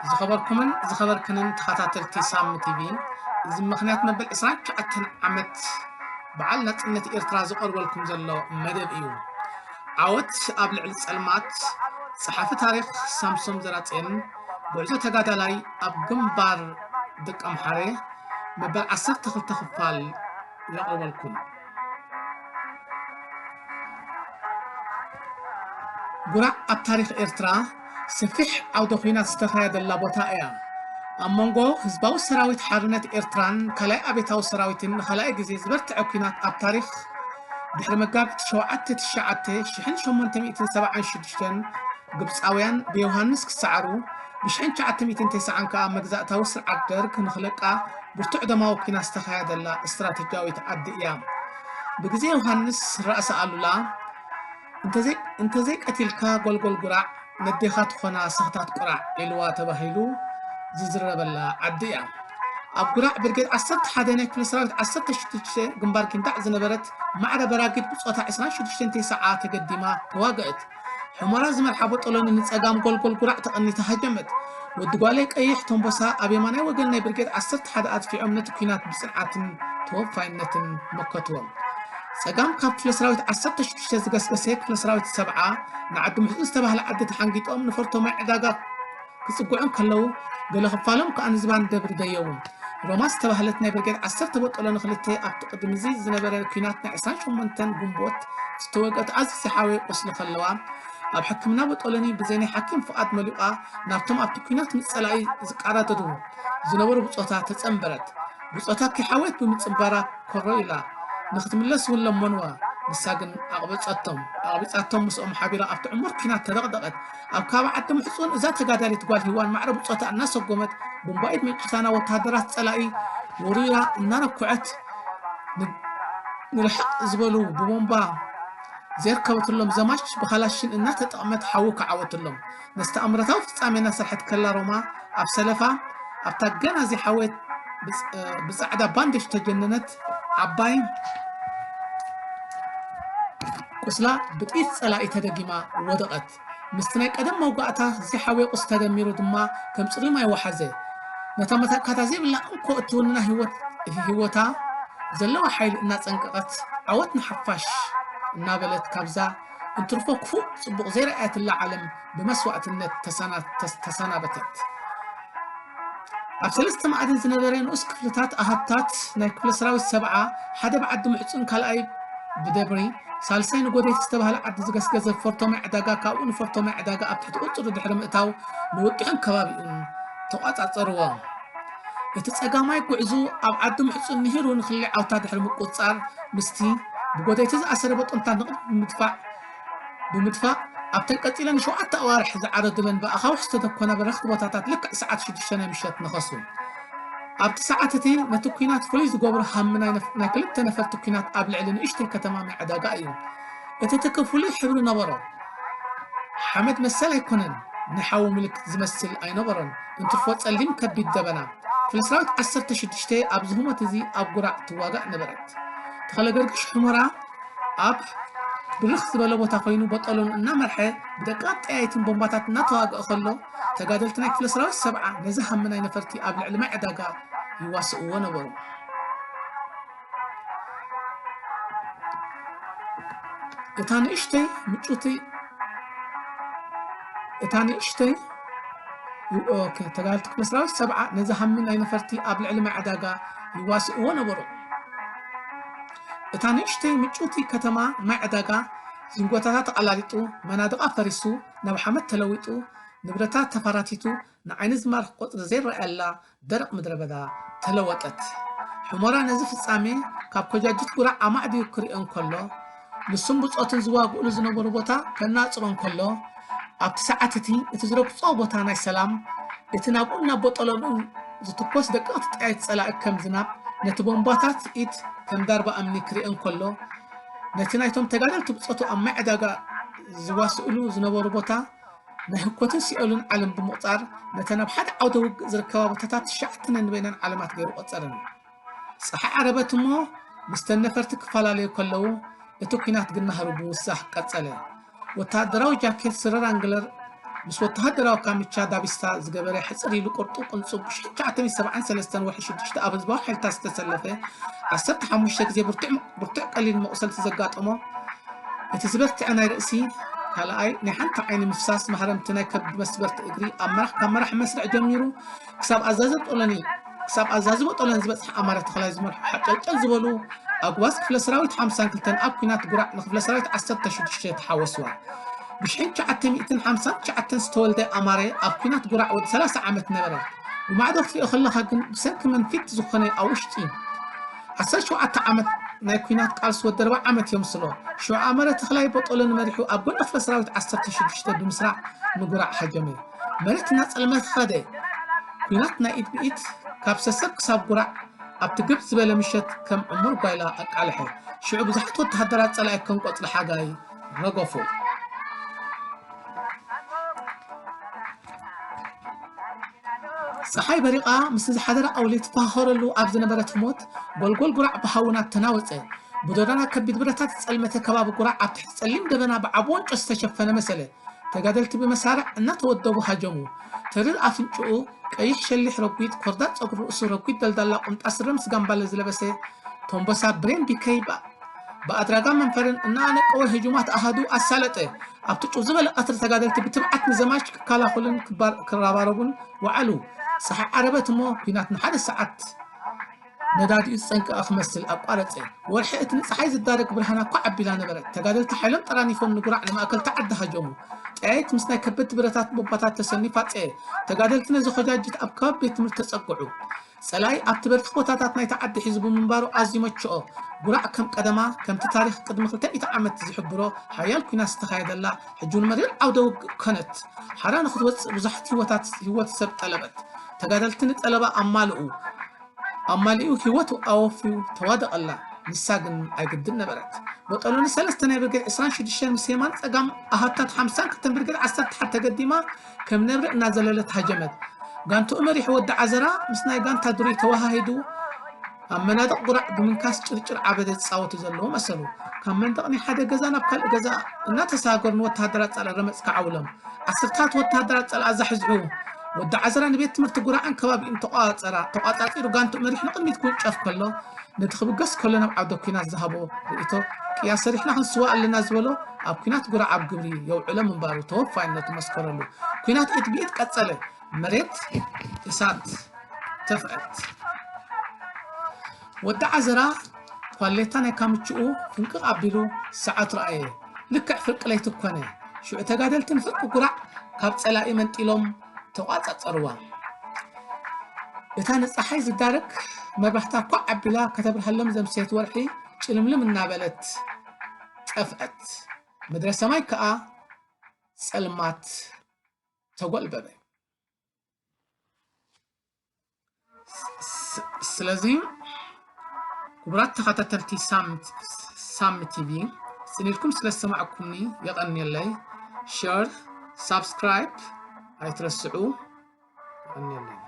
ዝኸበርኩምን ዝኸበርክንን ተኸታተልቲ ሳሚ ቲቪ፣ እዚ ምኽንያት መበል ዕስራን ትሽዓተን ዓመት በዓል ናጽነት ኤርትራ ዝቐርበልኩም ዘሎ መደብ እዩ። ዓወት ኣብ ልዕሊ ጸልማት፣ ጸሓፊ ታሪኽ ሳምሶም ዘራጽዮን፣ ጉዕዞ ተጋዳላይ ኣብ ግንባር ደቀምሓረ፣ መበል ዓሰርተ ክልተ ክፋል የቕርበልኩም። ጉራዕ ኣብ ታሪኽ ኤርትራ ሰፊሕ ዓውደ ኲናት ዝተኻየደላ ቦታ እያ። ኣብ መንጎ ህዝባዊ ሰራዊት ሓርነት ኤርትራን ካልኣይ ኣብዮታዊ ሰራዊትን ንኻልኣይ ግዜ ዝበርትዐ ኲናት ኣብ ታሪኽ፣ ድሕሪ መጋቢት ሸውዓተ ትሽዓተ ሽሕን ሸሞንተ ሚእትን ሰብዓን ሽዱሽተን ግብጻውያን ብዮሃንስ ክሰዓሩ፣ ብሽሕን ትሽዓተ ሚእትን ተስዓን ከኣ መግዛእታዊ ስርዓት ደርግ ንኽለቃ ብርቱዕ ደማዊ ኲናት ዝተኻየደላ ስትራተጂያዊት ዓዲ እያ። ብግዜ ዮሃንስ ራእሲ ኣሉላ፣ "እንተዘይ-፣ እንተዘይቀቲልካ ጎልጎል ጉራዕ፣ ነዴኻ ትኾና ሰኽታት ቁራዕ" ኢልዋ ተባሂሉ ዝዝረበላ ዓዲ እያ። ኣብ ጉራዕ ብርጌድ ዓሰርተ ሓደ ናይ ክፍለ ሰራዊት ዓሰርተ ሽዱሽተ ግንባር ጊንዳዕ ዝነበረት ማዕረ በራጊድ ብጾታ ዕስራን ሽዱሽተን ተስዓ ተገዲማ ተዋግአት። ሑመራ ዝመርሓ ቦጦሎኒ ንጸጋም ጎልጎል ጉራዕ ተቐኒታ ሃጀመት። ወዲ ጓለይ ቀይሕ ተንቦሳ ኣብ የማናይ ወገን ናይ ብርጌድ ዓሰርተ ሓደ ኣጥፊዖም ነቲ ኲናት ብጽንዓትን ተወፋይነትን መከትዎ። ጸጋም ካብ ክፍለ ሰራዊት ዓሰርተ ሽዱሽተ ዝገስገሰ ክፍለ ሰራዊት ሰብዓ ንዓዲ ምሕጹን ዝተባህለ ዓዲ ተሓንጊጦም ንፈርቶ ማይ ዕዳጋ ክጽግዑ እንከለዉ፣ ገለ ክፋሎም ከኣ ንዝባን ደብሪ ደየቡ። ሮማ ዝተባህለት ናይ ብርጌድ ዓሰርተ ቦጦሎኒ ክልተ ኣብቲ ቅድሚ እዚ ዝነበረ ኲናት ናይ ዕስራን ሸሞንተን ግንቦት ዝተወግአት ኣዚዘ ሓወየ ቁስሊ ከለዋ፣ ኣብ ሕክምና ቦጦሎኒ ብዘይ ናይ ሓኪም ፍቓድ መሊቋ ናብቶም ኣብቲ ኲናት ምስ ጸላኢ ዝቃዳደዱ ዝነበሩ ብጾታ ተጸንበረት። ብጾታ ከይሓወየት ብምጽንባራ ኮሮ ኢላ ንኽትምለስ እውን ለመንዋ። ንሳ ግን ኣቕበጸቶም። ኣቕቢጻቶም ምስኦም ሓቢራ ኣብቲ ዕሙር ኲናት ተደቕደቐት። ኣብ ከባቢ ዓዲ ምሕጹን እዛ ተጋዳሊት ጓል ሂዋን ማዕረ ብጾታ እናሰጎመት፣ ቦምባይት መንጭታና ወተሃደራት ጸላኢ ወሪራ እናረኩዐት፣ ን-፣ ንርሕቕ ዝበሉ ብቦምባ ዘርከበትሎም ዘማች ብካላሽን እናተጠቕመት ሓዊ ከዓወትሎም። ነቲ ተኣምራታዊ ፍጻሜ እናሰርሐት ከላ ሮማ ኣብ ሰለፋ ኣብታ ገና ዘይሓወየት ብጽ-፣ ብጻዕዳ ባንዴጅ ተጀነነት ዓባይ ቁስላ ብጥይት ጸላኢ ተደጊማ ወደቐት። ምስቲ ናይ ቀደም መውጋእታ ዘይሓወየ ቁስሊ ተደሚሩ ድማ ከም ጽሩይ ማይ ወሓዘ። ነታ መተካእታ ዘይብላ እንኮ እትውንና ህይወት-፣ ህይወታ ዘለዋ ሓይሊ እናጸንቀቐት፣ "ዓወት ንሓፋሽ!" እናበለት ካብዛ እንትርፎ ክፉእ ጽቡቕ ዘይረኣየትላ ዓለም ብመስዋእትነት ተሰና-፣ ተስ-፣ ተሰናበተት። ኣብ ሰለስተ ማዕድን ዝነበረ ንኡስ ክፍልታት ኣሃታት ናይ ክፍለ ሰራዊት ሰብዓ፣ ሓደ ብዓዲ ምሕጹን ካልኣይ ብደብሪ፣ ሳልሳይ ንጎደይቲ ዝተባህለ ዓዲ ዝገስገሰ ፎርቶ ማይ ዕዳጋ፣ ካብኡ ንፎርቶ ማይ ዕዳጋ ኣብ ትሕቲ ቁጽሩ ድሕሪ ምእታው ንወጢሑን ከባቢኡን ተቋጻጸርዎ። እቲ ጸጋማይ ጉዕዙ ኣብ ዓዲ ምሕጹን ንሂሩ ንክሊ ዓውታ ድሕሪ ምቁጽጻር፣ ምስቲ ብጎደይቲ ዝኣሰረ በጦንታ ንቕድሚት ብምድፋዕ፣ ብምድፋእ፣ ኣብተን ቀጺለን ሸውዓተ ኣዋርሕ ዝዓረዱለን ብኣኻውሕ ዝተደኮና በረኽቲ ቦታታት ልክዕ ሰዓት ሽዱሽተ ናይ ምሸት ነኸሱ። ኣብቲ ሰዓት እቲ ነቲ ኲናት ፍሉይ ዝገብሮ ሃሚ ናይ ነፍ-፣ ናይ ክልተ ነፈርቲ ኲናት ኣብ ልዕሊ ንእሽተይ ከተማ ማይ ዕዳጋ እዩ። እቲ ትኪ ፍሉይ ሕብሪ ነበሮ። ሓመድ መሰል ኣይኮነን፣ ናይ ሓዊ ምልክት ዝመስል ኣይነበሮን፣ እንትርፎ ጸሊም ከቢድ ደበና። ክፍለ ሰራዊት ዓሰርተ ሽዱሽተ ኣብዚ ህሞት እዚ ኣብ ጉራዕ ትዋጋእ ነበረት። ተኸለ ገርግሽ ሑመራ ኣብ ብርኽ ዝበለ ቦታ ኮይኑ ቦጦሎን እናመርሐ ብደቀቕቲ ጠያይትን ቦምባታት እናተዋግአ ከሎ፣ ተጋደልቲ ናይ ክፍለ ሰራዊት ሰብዓ ነዚ ሃሚ ናይ ነፈርቲ ኣብ ልዕሊ ማይ ዕዳጋ ይዋስእዎ ነበሩ። እታ ንእሽተይ ምጩቲ፣ እታ ንእሽተይ፣ ኦኬ፣ ተጋደልቲ ክፍለ ሰራዊት ሰብዓ ነዚ ሃሚ ናይ ነፈርቲ ኣብ ልዕሊ ማይ ዕዳጋ ይዋስእዎ ነበሩ። እታ ንእሽተይ ምጩቲ ከተማ ማይ ዕዳጋ ዝንጎታታ ተቐላሊጡ፣ መናድቓ ፈሪሱ፣ ናብ ሓመድ ተለዊጡ፣ ንብረታ ተፋራቲቱ፣ ንዓይኒ ዝማርኽ ቆጽሊ ዘይረኣየላ ደረቕ ምድረ በዳ ተለወጠት። ሑመራ ነዚ ፍጻሜ ካብ ኮጃጅት ጉራዕ ኣማዕድዩ ክርእዮ እንከሎ፣ ንሱን ብጾቱን ዝዋግኡሉ ዝነበሩ ቦታ ከናጽሮ እንከሎ፣ ኣብቲ ሰዓት እቲ፣ እቲ ዝረግጾ ቦታ ናይ ሰላም፣ እቲ ናብኡን ናብ ቦጦሎንኡን ዝትኮስ ደቀቕቲ ጠያይት ጸላኢ ከም ዝናብ፣ ነቲ ቦምባታት ኢድ ከም ዳርባ እምኒ ክርእዮ እንከሎ፣ ነቲ ናይቶም ተጋደልቲ ብጾቱ ኣብ ማይ ዕዳጋ ዝዋስእሉ ዝነበሩ ቦታ፣ ናይ ህኮትን ሲኦልን ዓለም ብምቑጻር፣ ነተን ኣብ ሓደ ዓውደ ውግእ ዝርከባ ቦታታት ትሽዓተ ነንበይነን ዓለማት ገይሩ ቆጸረን። ጸሓይ ዓረበት እሞ፣ ምስተን ነፈርቲ ክፈላለዩ ከለዉ፣ እቲ ኲናት ግን ናህሩ ብምውሳኽ ቀጸለ። ወተሃደራዊ ጃኬት ስረ ራንግለር ምስ ወተሃደራዊ ካምቻ ዳቢስታ ዝገበረ ሕጽር ኢሉ ቅርጡ ቅንጹብ ብ ሽሕን ትሽዓተ ሚእትን ሰብዓን ሰለስተን ወርሒ ሽዱሽተ ኣብ ህዝባዊ ሓይልታት ዝተሰለፈ ዓሰርተ ሓሙሽተ ግዜ ብርቱዕ ብርቱዕ ቀሊል መቑሰልቲ ዘጋጠሞ እቲ ዝበርትዐ ናይ ርእሲ ካልኣይ ናይ ሓንቲ ዓይኒ ምፍሳስ ማህረምቲ ናይ ከብዲ መስበርቲ እግሪ ኣብ መራሕ ካብ መራሕ መስርዕ ጀሚሩ ክሳብ ኣዛዚ ጦለኒ ክሳብ ኣዛዚ ቦጦለን ዝበጽሐ ኣማረ ተኽላይ ዝመርሑ ሓጨልጨል ዝበሉ ኣጉባዝ ክፍለ ሰራዊት ሓምሳን ክልተን ኣብ ኲናት ጉራዕ ንክፍለ ሰራዊት ዓሰርተ ሽዱሽተ ተሓወስዋ። ብሽሕን ትሽዓተ ሚእትን ሓምሳን ትሽዓተን ዝተወልደ ኣማረ ኣብ ኲናት ጉራዕ ወዲ ሰላሳ ዓመት ነበረ። ብማዕዶ ክትሪኦ ከለኻ ግን ብሰንኪ መንፊት ዝኾነ ኣብ ውሽጢ ዓሰርተ ሸውዓተ ዓመት ናይ ኲናት ቃልሲ ወዲ ኣርብዓ ዓመት የምስሎ። ሽዑ ኣማረ ተኽላይ ቦጦለን መሪሑ ኣብ ጎኒ ክፍለ ሰራዊት ዓሰርተ ሽዱሽተ ብምስራዕ ንጉራዕ ሃጀመ። መሬት እናጸልመተ ኸደ። ኲናት ናይ ኢድ ብኢድ ካብ ሰሰብ ክሳብ ጉራዕ ኣብቲ ግብ ዝበለ ምሸት ከም ዕሙር ጓይላ ኣቃልሐ። ሽዑ ብዙሓት ወተሃደራት ጸላኢ ከም ቆጽሊ ሓጋይ ረገፉ። ጸሓይ በሪቓ ምስቲ ዝሓደረ ኣውሊዕ ትፈኻኸረሉ ኣብ ዝነበረት ህሞት፣ ጎልጎል ጉራዕ ብሃውናት ተናወጸ። ብዶዳና ከቢድ ብረታት ዝጸልመተ ከባቢ ጉራዕ ኣብ ትሕቲ ጸሊም ደበና ብዓቢ ወንጮ ዝተሸፈነ መሰለ። ተጋደልቲ ብመሳርዕ እናተወደቡ ሃጀሙ። ተሪር ኣፍንጭኡ፣ ቀይሕ ሸሊሕ ረጒድ፣ ኮርዳድ ጸጉሪ ርእሱ ረጒድ ደልዳላ ቁምጣ ስረ ምስ ጋምባለ ዝለበሰ ቶምቦሳ ብሬን ቢከይ ብኣድራጋ መንፈርን እናኣነቀወ ህጁማት ኣሃዱ ኣሳለጠ። ኣብቲ ጭው ዝበለ ቀትሪ ተጋደልቲ ብትብዓት ንዘማች ክከላኸሉን ክባር- ክረባረቡን ወዓሉ። ጸሓይ ዓረበት እሞ ኲናት ንሓደ ሰዓት ነዳዲኡ ዝጸንቀቐ ክመስል ኣቋረጸ። ወርሒ እቲ ንጸሓይ ዝዳረግ ብርሃና ኳዕ ኣቢላ ነበረት። ተጋደልቲ ሓይሎም ጠራኒፎም ንጉራዕ ንማእከልቲ ዓዲ ሃጀሙ። ጠያይት ምስ ናይ ከበድቲ ብረታት ቦምባታት ተሰንዩ ፋጸየ። ተጋደልቲ ነዚ ኾጃጅት ኣብ ከባቢ ቤት ትምህርቲ ተጸግዑ። ጸላኢ ኣብቲ በሪኽ ቦታታት ናይቲ ዓዲ ሒዙ ብምንባሩ ኣዝዩ መችኦ። ጉራዕ ከም ቀደማ፣ ከምቲ ታሪኽ ቅድሚ ክልተ ሚእቲ ዓመት ዝሕብሮ ሓያል ኲናት ዝተኻየደላ፣ ሕጂ እውን መሪር ዓውደ ውግእ ኮነት። ሓራ ንኽትወጽእ ብዙሓት ህይወታት ህይወት ሰብ ጠለበት። ተጋደልቲ ንጠለባ ኣማልኡ ኣማሊኡ ህይወቱ ኣወፍዩ ተዋደቐላ። ንሳ ግን ኣይግድን ነበረት። ቦጦሎኒ ሰለስተ ናይ ብርጌድ ዕስራን ሽዱሽተን ምስ የማን ጸጋም ኣሃታት ሓምሳን ክልተን ብርጌድ ዓሰርተ ሓደ ተገዲማ ከም ነብሪ እናዘለለት ሃጀመት። ጋንትኡ መሪሑ ወዲ ዓዘራ ምስ ናይ ጋንታ ድሩይ ተወሃሂዱ ኣብ መናድቕ ጉራዕ ብምንካስ ጭርጭር ዓበደ ዝጻወቱ ዘለዉ መሰሉ። ካብ መንደቕ ናይ ሓደ ገዛ ናብ ካልእ ገዛ እናተሰጋገሩ ንወተሃደራት ጻልእ ረመጽ ክዓውሎም ዓሰርታት ወተሃደራት ጸላኢ ኣዛሕዝሑ። ወዲ ዓዘራ ንቤት ትምህርቲ ጉራዕን ከባቢኡን ተቋጸራ ተቋጻጺሩ ጋንትኡ መሪሑ ንቕድሚት ክውንጨፍ ከሎ ነቲ ክብገስ ከሎ ናብ ዓውደ ኲናት ዝሃቦ ርእይቶ ቅያ ሰሪሕና ክንስዋ ኣለና ዝበሎ ኣብ ኲናት ጉራዕ ኣብ ግብሪ የውዕሎ ምንባሩ ተወፋይነቱ መስከረሉ። ኲናት ኢድ ብኢድ ቀጸለ። መሬት እሳት ተፍዐት። ወዲ ዓዘራ ኳሌታ ናይ ካምችኡ ፍንቅቕ ኣቢሉ ሰዓት ረኣየ። ልክዕ ፍርቂ ለይቲ ኮነ። ሽዑ ተጋደልቲ ንፍርቂ ጉራዕ ካብ ጸላኢ መንጢሎም ተቋጻጸርዋ። እታ ንጸሓይ ዝዳረግ መብራህታ ኳዕ ኣቢላ ከተብርሃሎም ዘምሰየት ወርሒ ጭልምልም እናበለት ጠፍዐት። ምድረ ሰማይ ከኣ ጸልማት ተጎልበበ። ስለዚ ክቡራት ተኸታተልቲ ሳም ቲቪ ጽን ኢልኩም ስለ ዝሰማዕኩምኒ የቐንየለይ። ሸር፣ ሳብስክራይብ ኣይትረስዑ። የቐንየለይ።